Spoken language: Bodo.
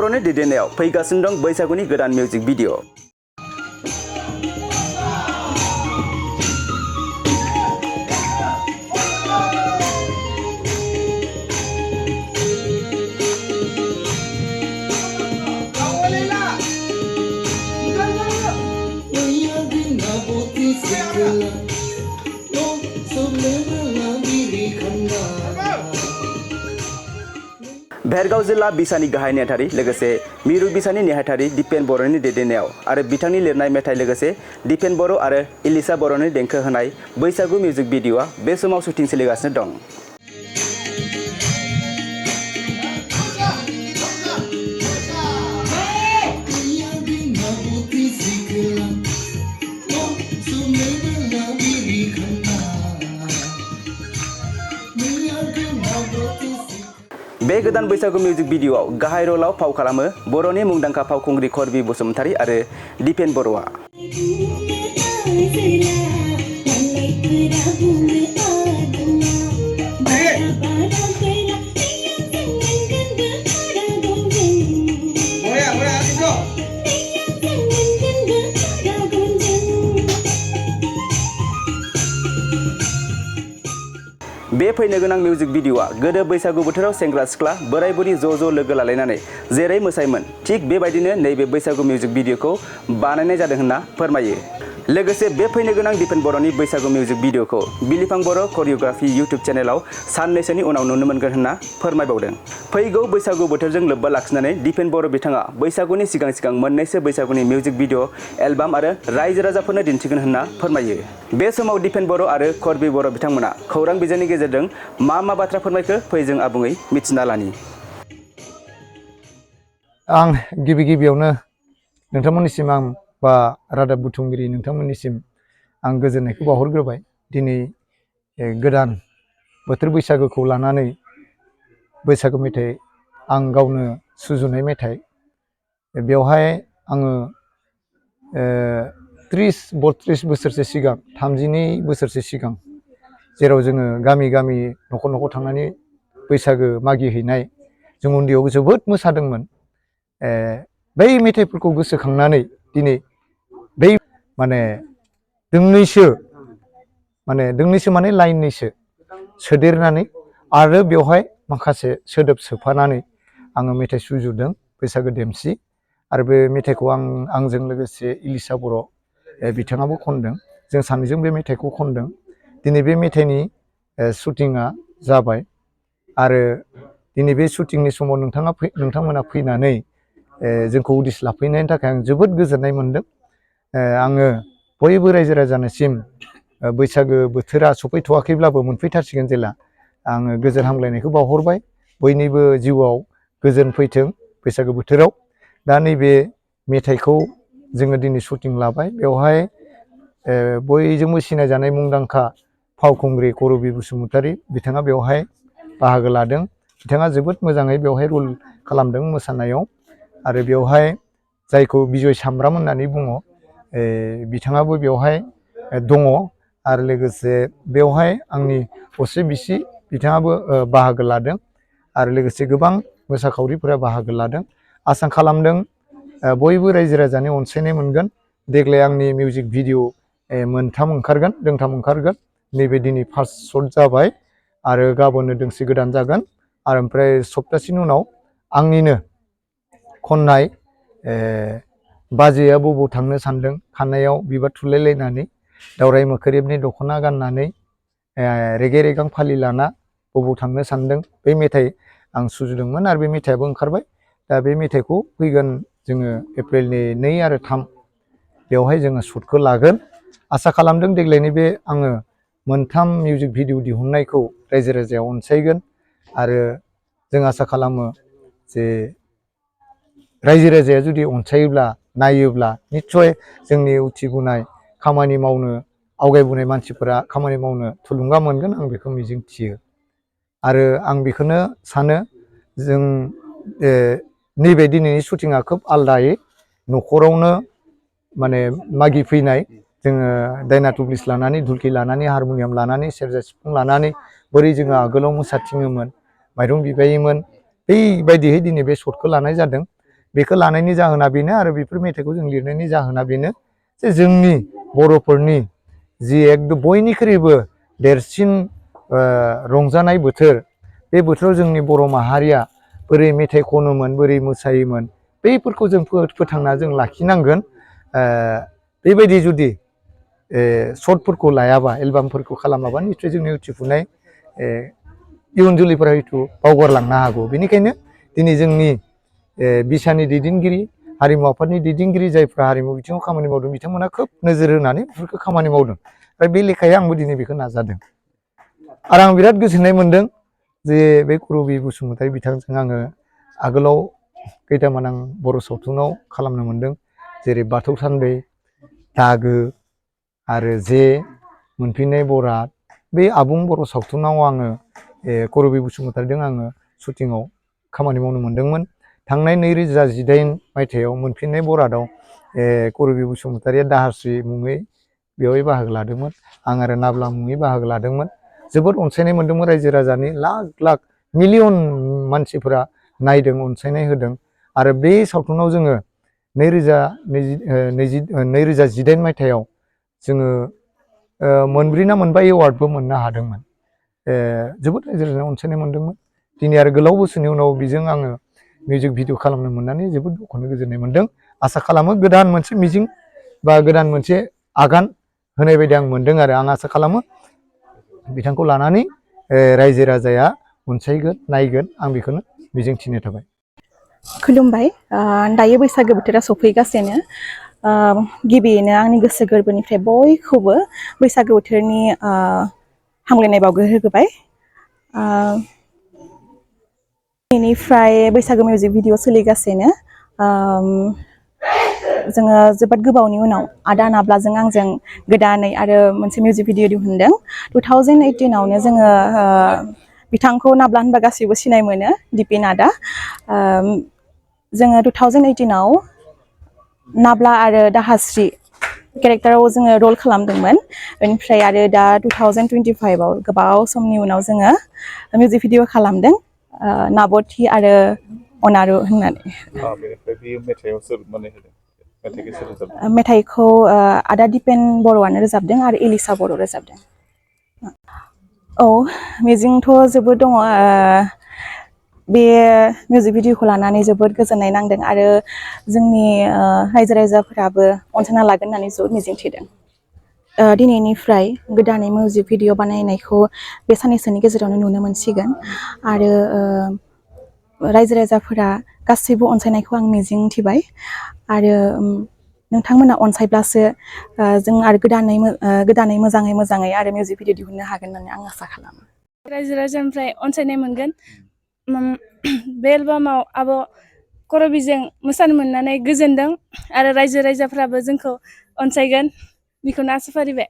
बर'नि दैदेननायाव फैगासिनो दं बैसागुनि गोदान मिउजिक भिडिअ। भेरगाव जिल्ला बिसानि गाहाय नेहाथारि लोगोसे मिरु बिसानि नेहाथारि दिपेन बर'नि दैदेननायाव आरो बिथांनि लिरनाय मेथाइ लोगोसे दिपेन बर' आरो इलिसा बर'नि देंखो होनाय बैसागु मिउजिक भिडिअआ बे समाव शुटिं सोलिगासिनो दं। बे गोदान बैसागु मिउजिक भिडिअआव गाहाय रलाव फाव खालामो बर'नि मुंदांखा फावखुंग्रि करबि बसुमतारी आरो दिपेन बर'आ। बे फैनो गोनां मिउजिक भिडिअआ गोदो बैसागु बोथोराव सेंग्रा सिख्ला बोराय बुरि ज' लोगो लालायनानै जेरै मोसायोमोन थिग बेबायदिनो नैबे बैसागु मिउजिक भिडिअखौ बानायनाय जादों होनना फोरमायो। लोगोसे बे फैनो गोनां दिपेन बर'नि बैसागु मिउजिक भिडिअखौ बिलिफां बर' करिय'ग्राफि इउटिउब चेनेलाव साननैसोनि उनाव नुनो मोनगोन होनना फोरमायबावदों। फैगौ बैसागु बोथोरजों लोब्बा लाखिनानै दिपेन बर' बिथाङा बैसागुनि सिगां मोननैसो बैसागुनि मिउजिक भिडिअ एलबाम आरो रायजो राजाफोरनो दिन्थिगोन होनना फोरमायो। बे समाव दिपेन बर' आरो करबि बर' बिथांमोना खौरां बिजोंनि गेजेरजों मा बाथ्रा फोरमायखो फै जों आबुङै मिथिना लानि। आं गिबियावनो नोंथांमोननिसिम आं बा रादाब बुथुमगिरि नोंथांमोननिसिम आं गोजोननायखौ बावहरग्रोबाय। दिनै गोदान बोथोर बैसागोखौ लानानै बैसागु मेथाइ आं गावनो सुजुनाय मेथाइ बेवहाय आङो 30-32 बोसोरसो सिगां 32 बोसोरसो सिगां जेराव जोङो गामि न'खर थांनानै बैसागो मागिहैनाय जों उन्दैयाव जोबोद मोसादोंमोन। बै मेथाइफोरखौ गोसोखांनानै दिनै बै दोंनैसो लाइननैसो सोदेरनानै आरो बेवहाय माखासे सोदोब सोफानानै आङो मेथाइ सुजुदों बैसागो देमसि। आरो बे मेथाइखौ आंजों लोगोसे इलिसा बर' बिथाङाबो खनदों। जों सानैजों बे मेथाइखौ खनदों। दिनै बे मेथाइनि शुटिंआ जाबाय आरो दिनै बे शुटिंनि समाव नोंथांमोना फैनानै जोंखौ उदिस लाफैनायनि थाखाय आं जोबोद गोजोननाय मोनदों। आङो बयबो रायजो राजानिसिम बैसागो बोथोरा सफैथ'वाखैब्लाबो मोनफैथारसिगोन जेला आङो गोजोन हामलायनायखौ बावहरबाय। बयनिबो जिउआव गोजोन फैथों बैसागो बोथोराव। दा नैबे मेथाइखौ जोङो दिनै शुटिं लाबाय। बेवहाय बयजोंबो सिनायजानाय मुंदांखा फावखुंग्रि करबि बसुमतारी बिथाङा बेवहाय बाहागो लादों। बिथाङा जोबोद मोजाङै बेवहाय रल खालामदों मोसानायाव। आरो बेवहाय जायखौ बिजय सामब्राम होननानै बुङो बिथाङाबो बेवहाय दङ। आरो लोगोसे बेवहाय आंनि असे बिसि बिथाङाबो बाहागो लादों। आरो लोगोसे गोबां मोसाखावरिफोरा बाहागो लादों। आसा खालामदों बयबो रायजो राजानि अनसायनाय मोनगोन। देग्लाय आंनि मिउजिक भिडिअ दोंथाम ओंखारगोन। नैबे दिनै फार्स्ट शट जाबाय आरो गाबोननो दोंसे गोदान जागोन। आरो ओमफ्राय सप्तासेनि उनाव आंनिनो खननाय बाजैया बबाव थांनो सानदों खानायाव बिबार थुलायलायनानै दावराय मोख्रेबनि दख'ना गाननानै रेगे रेगां फालि लाना बबाव थांनो सानदों बे मेथाइ आं सुजुदोंमोन आरो बे मेथाइयाबो ओंखारबाय। दा बे मेथाइखौ फैगोन जोङो एप्रिलनि 2 आरो 3 बेवहाय जोङो शटखौ लागोन। आसा खालामदों देग्लायनि बे आङो मोनथाम मिउजिक भिडिअ दिहुननायखौ रायजो राजाया अनसायगोन। आरो जों आसा खालामो जे रायजो राजाया जुदि अनसायोब्ला नायोब्ला निस्सय जोंनि उथिबोनाय खामानि मावनो आवगायबोनाय मानसिफोरा खामानि मावनो थुलुंगा मोनगोन आं बेखौ मिजिंथियो। आरो आं बेखौनो सानो जों नैबे दिनैनि शुटिंआ खोब आलदायै न'खरावनो मागि फैनाय जोङो दायना तुब्लिस लानानै धुलखि लानानै हारमनियाम लानानै सेरजा सिफुं लानानै बोरै जोङो आगोलाव मोसाथिङोमोन माइरं बिबायोमोन बेबायदियै दिनै बे शटखौ लानाय जादों। बेखौ लानायनि जाहोना बेनो आरो बेफोर मेथाइखौ जों लिरनायनि जाहोना बेनो जे जोंनि बर'फोरनि जि एकदम बयनिख्रुइबो देरसिन रंजानाय बोथोर, बे बोथोराव जोंनि बर' माहारिया बोरै मेथाइ खनोमोन, बोरै मोसायोमोन, बैफोरखौ जों फोथांना जों लाखिनांगोन। बेबायदि जुदि सर्टफोरखौ लायाबा, एलबामफोरखौ खालामाबा निस्सय जोंनि उथिफुनाय इयुन जोलैफोरा हयथ' बावगारलांनो हागौ। बेनिखायनो दिनै जोंनि बिसानि दैदेनगिरि, हारिमु आफादनि दैदेनगिरि जायफ्रा हारिमु बिथिङाव खामानि मावदों, बिथांमोना खोब नोजोर होनानै बेफोरखौ खामानि मावदों आरो बे लेखायै आंबो दिनै बेखौ नाजादों। आरो आं बिराद गोजोननाय मोन्दों जे बे करबि बसुमतारी बिथांजों आङो आगोलाव खैथामान आं बर' सावथुनाव खालामनो मोन्दों, जेरै बाथौ सानबै, दागो आरो जे, मोनफिननाय बरात। बे आबुं बर' सावथुनाव आङो करबि बसुमतारीजों आङो शुटिंआव खामानि मावनो मोन्दोंमोन। थांनाय 2018 मायथाइयाव मोनफिननाय बरादाव करबि बसुमतारीया दाहास्रि मुङै बेवहाय बाहागो लादोंमोन। आं आरो नाब्ला मुङै बाहागो लादोंमोन। जोबोद अनसायनाय मोन्दोंमोन। रायजो राजानि लाख लाख मिलियन मानसिफोरा नायदों, अनसायनाय होदों। आरो बे सावथुनाव जोङो 2018 मायथाइयाव जोङो मोनब्रै ना मोनबा एवार्डबो मोननो हादोंमोन। जोबोद रायजो राजानि अनसायनाय मोन्दोंमोन। दिनै आरो गोलाव बोसोरनि उनाव बेजों आङो मिउजिक भिडिअ खालामनो मोननानै जोबोद दुखुखौनो गोजोननाय मोन्दों। आसा खालामो गोदान मोनसे मिजिं बा गोदान मोनसे आगान होनाय बायदि आं मोन्दों आरो आं आसा खालामो बिथांखौ लानानै रायजो राजाया अनसायगोन, नायगोन, आं बेखौनो मिजिंथिनाय थाबाय। खुलुमबाय। दायो बैसागो बोथोरा सफैगासिनो। गिबियैनो आंनि गोसो गोरबोनिफ्राय बयखौबो बैसागो बोथोरनि हामलायनाय बावहरग्रोबाय। बेनिफ्राय बैसागो मिउजिक भिडिअ सोलिगासिनो। जोङो जोबोद गोबावनि उनाव आदा नाब्लाजों आंजों गोदानै आरो मोनसे मिउजिक भिडिअ दिहुनदों। 2018आवनो जोङो बिथांखौ नाब्ला होनबा गासैबो सिनाय मोनो, दिपिन आदा। जोङो 2018आव नाब्ला आरो दाहास्रि केरेक्टाराव जोङो रल खालामदोंमोन। बेनिफ्राय आरो दा 2025आव गोबाव समनि उनाव जोङो मिउजिक भिडिअ खालामदों, नाबथि आरो अनारु होननानै। मेथाइखौ आदा दिपेन बर'आनो रोजाबदों आरो इलिसा बर' रोजाबदों। औ, मिजिंथ' जोबोद दङ। बे मिउजिक भिडिअखौ लानानै जोबोद गोजोननाय नांदों आरो जोंनि रायजो राजाफोराबो अनसायना लागोन होननानै जोबोद मिजिंथिदों। दिनैनिफ्राय गोदानै मिउजिक भिडिअ बानायनायखौ बे साननैसोनि गेजेरावनो नुनो मोनसिगोन आरो रायजो राजाफोरा गासैबो अनसायनायखौ आं मिजिंथिबाय आरो नोंथांमोना अनसायब्लासो जों आरो गोदानै मोजाङै आरो मिउजिक भिडिअ दिहुननो हागोन होननानै आं आसा खालामो। रायजो राजानिफ्राय अनसायनाय मोनगोन। बे एलबामाव आब' करबिजों मोसानो मोननानै गोजोनदों आरो रायजो राजाफ्राबो जोंखौ अनसायगोन, बेखौनो आसा फारिबाय।